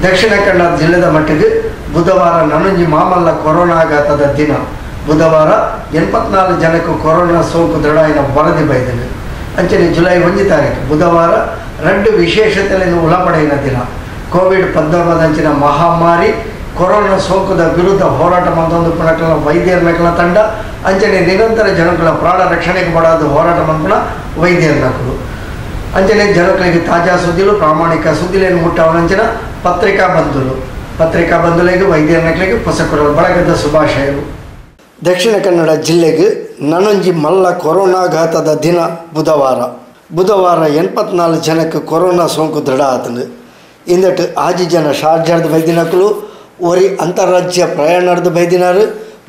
Dakshina Kannada ಜಿಲ್ಲೆದ ಮಟ್ಟಿಗೆ ಬುಧವಾರ ನನೊಂಜಿ ಮಾಮಲ್ಲ ಕೊರೋನಾ ಆಘಾತದ ದಿನ. ಬುಧವಾರ 84 ಜನಕ್ಕೆ ಕೊರೋನಾ ಸೋಂಕು ದೃಢಾಯಿನ ವರದಿ ಬೈದನು. ಅಂಚನೆ ಜುಲೈ 1 ತಾರೀಕು ಬುಧವಾರ 2 ವಿಶೇಷತೆಯನ್ನು ಉಳಪಡೆಯಿನ ದಿನ. ಕೋವಿಡ್ 19 ಅಂಚಿನ ಮಹಾಮಾರಿ ಕೊರೋನಾ ಸೋಂಕುದ ವಿರುದ್ಧ ಹೋರಾಟ ಮಂತೊಂದು ಪುಣಕಲ ವೈದ್ಯರ ತಂಡ ಅಂಚನೆ ನಿರಂತರ ಜನಗಳ ಪ್ರಾಣ ರಕ್ಷಣೆಗೆ ಬಡಾದ ಹೋರಾಟ ಮಂಪುಣ ವೈದ್ಯರ ನಕಲು ಅಂಚನೆ ಜನಗಳಿಗೆ ತಾಜಾ ಸುದ್ದಿಲು ಪ್ರಾಮಾಣಿಕ ಸುದ್ದಿಲೇನು ಮುಟ್ಟವನಂಚಿನ ಪತ್ರಿಕಾ ಬಂಧುಲು ಪತ್ರಿಕಾ ಬಂಧುಲಿಗೆ ವೈದ್ಯರ ನಕಲಿಗೆ ಪೊಸಕುರಲ್ ಬಳಗದ ಶುಭಾಶಯಗಳು. ದಕ್ಷಿಣ ಕನ್ನಡ ಜಿಲ್ಲೆಗೆ ನನೊಂಜಿ ಮಲ್ಲ ಕೊರೋನಾಘಾತದ ದಿನ ಬುಧವಾರ. ಬುಧವಾರ 84 ಜನಕ್ಕೆ ಕೊರೋನಾ ಸೋಂಕು ದೃಢ ಆತನು. ಇಂದಟ್ಟು 6 ಜನ ಶಾರ್ಜಾರ್ದ ವೈದ್ಯನಕಲು, ಒರಿ ಅಂತಾರಾಜ್ಯ ಪ್ರಯಾಣದ ಬೈದಿನಾರು,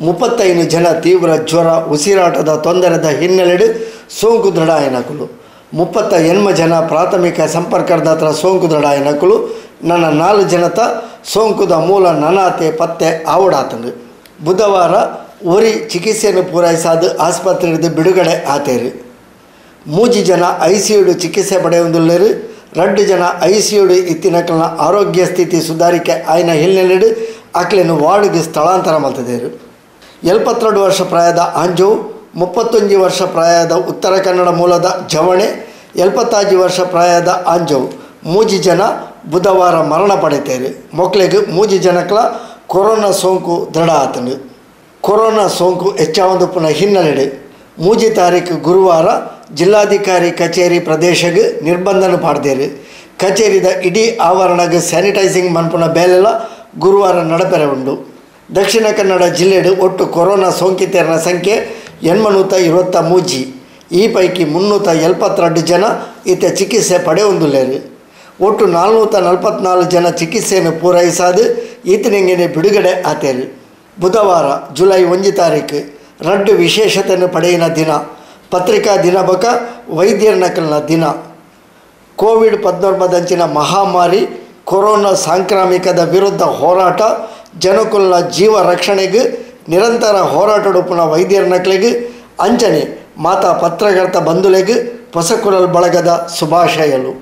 35 ಜನ ತೀವ್ರ ಜ್ವರ ಉಸಿರಾಟದ ತೊಂದರೆದ ಹಿನ್ನೆಲೆಡು ಸೋಂಕು ದೃಢ ಆಯನಕಲು, 38 ಜನ ಪ್ರಾಥಮಿಕ ಸಂಪರ್ಕದಾತರ ಸೋಂಕು ದೃಢ ಆಯನಕಲು, ನನ್ನ 4 ಜನತ ಸೋಂಕುದ ಮೂಲ ನನಾತೆ ಪತ್ತೆ ಆವಡಾತನು. ಬುಧವಾರ ಒರಿ ಚಿಕಿತ್ಸೆಯನ್ನು ಪೂರೈಸಾದ ಆಸ್ಪತ್ರೆಯಿಂದ ಬಿಡುಗಡೆ ಆತೇರು. 3 ಜನ ಐಸಿಯು ಚಿಕಿತ್ಸೆ ಪಡೆಯುವುದಿಲ್ಲರು, 2 ಜನ ಐಸಿಯು ಇತ್ತಿನಕಲ್ನ ಆರೋಗ್ಯ ಸ್ಥಿತಿ ಸುಧಾರಿಕೆ ಆಯ್ನ ಹಿನ್ನೆಲೆಡು ಅಕ್ಲೆನು ವಾರ್ಡ್ಗೆ ಸ್ಥಳಾಂತರ ಮಲ್ತದೇರು. 72 ವರ್ಷ ಪ್ರಾಯದ ಆಂಜೋವು, 31 ವರ್ಷ ಪ್ರಾಯದ ಉತ್ತರ ಕನ್ನಡ ಮೂಲದ ಜವಣೆ, 75 ವರ್ಷ ಪ್ರಾಯದ ಆಂಜೋವು 3 ಜನ ಬುಧವಾರ ಮರಣ ಪಡೆತೇರು. ಮೊಕ್ಕಳಿಗೆ 3 ಜನಕ್ಲ ಕೊರೋನಾ ಸೋಂಕು ದೃಢ ಆತನು. ಕೊರೋನಾ ಸೋಂಕು ಹೆಚ್ಚಾವಂದುಪ್ಪುನ ಹಿನ್ನೆಲೆಡು 3 ತಾರೀಕು ಗುರುವಾರ ಜಿಲ್ಲಾಧಿಕಾರಿ ಕಚೇರಿ ಪ್ರದೇಶಕ್ಕೆ ನಿರ್ಬಂಧನ ಪಾಡ್ದೇರು. ಕಚೇರಿದ ಇಡೀ ಆವರಣಕ್ಕೆ ಸ್ಯಾನಿಟೈಸಿಂಗ್ ಮನ್ಪುನ ಬೇಲೆಲ್ಲ ಗುರುವಾರ ನಡಪೆರೆ ಉಂಡು. ದಕ್ಷಿಣ ಕನ್ನಡ ಜಿಲ್ಲೆಡು ಒಟ್ಟು ಕೊರೋನಾ ಸೋಂಕಿತರ ಸಂಖ್ಯೆ 823. ಈ ಪೈಕಿ 372 ಜನ ಈತ ಚಿಕಿತ್ಸೆ ಪಡೆಯೊಂದುಲ್ಲೇರು. ಒಟ್ಟು 444 ಜನ ಚಿಕಿತ್ಸೆಯನ್ನು ಪೂರೈಸಾದು ಈತನಿಂಗೇನೆ ಬಿಡುಗಡೆ ಆತೇರು. ಬುಧವಾರ ಜುಲೈ 1 ತಾರೀಕು 2 ವಿಶೇಷತೆಯನ್ನು ಪಡೆಯಿನ ದಿನ. ಪತ್ರಿಕಾ ದಿನ ಬಕ ವೈದ್ಯರ ನಕಲಿನ ದಿನ. ಕೋವಿಡ್ 19 ಅಂಚಿನ ಮಹಾಮಾರಿ ಕೊರೋನಾ ಸಾಂಕ್ರಾಮಿಕದ ವಿರುದ್ಧ ಹೋರಾಟ ಜನಕುಲನ ಜೀವ ರಕ್ಷಣೆಗೆ ನಿರಂತರ ಹೋರಾಟಡುಪುನ ವೈದ್ಯರ ನಕಲಿಗೆ ಅಂಚನೆ ಮಾತಾ ಪತ್ರಕರ್ತ ಬಂಧುಲೆಗೆ ಪೊಸಕುರಲ್ ಬಳಗದ ಶುಭಾಶಯಲು.